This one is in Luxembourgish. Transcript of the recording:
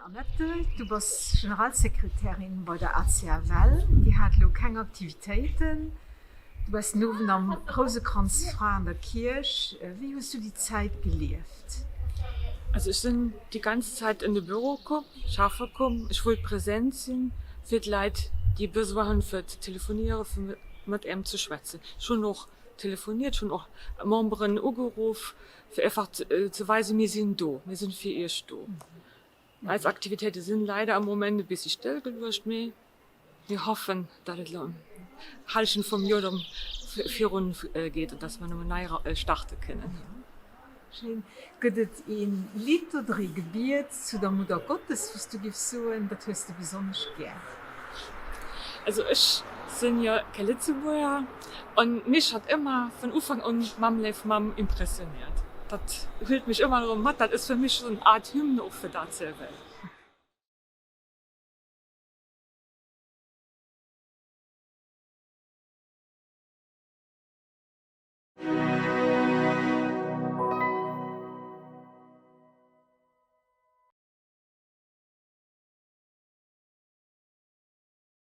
Annette, du bass Generalsekretärin bei der ACFL. Dir hat elo keng Aktivitéiten. Du waars den Owend am Rousekranzfra an der Kierch. Wéi hues du déi Zäit gelieft? Also ech sinn déi ganz Zäit an de Büro komm, schaffe komm. Ech wollt present sinn fir d'Leit, déi Besoin hunn fir ze telefonieren, fir mat engem ze schwätzen. Ech hunn och telefoniert, ech hunn och Memberen ugeruff, fir einfach ze weisen, mir sinn do, mir sinn fir iech do. Eis Aktivitéite sinn leider am Moment e bissi stëllgeluecht, mee mir hoffen, datt et elo Hallschent vum Joer erëm virun geet an datt mer nëmmen nei starte kënnen. Schéin. Gëtt et ee Lidd oder ee Gebiet zu der Muttergottes, wou s du giffs soen, dat hues de besonnesch gär? Also ech sinn jo kee Lëtzebuerger an mech hat ëmmer vun Ufank un Mamm léif Mamm impressionéiert. Dat hëlt mech ëmmer erëm mat, dat ass fir mech esou eng Art Hymne och fir d'ACFL.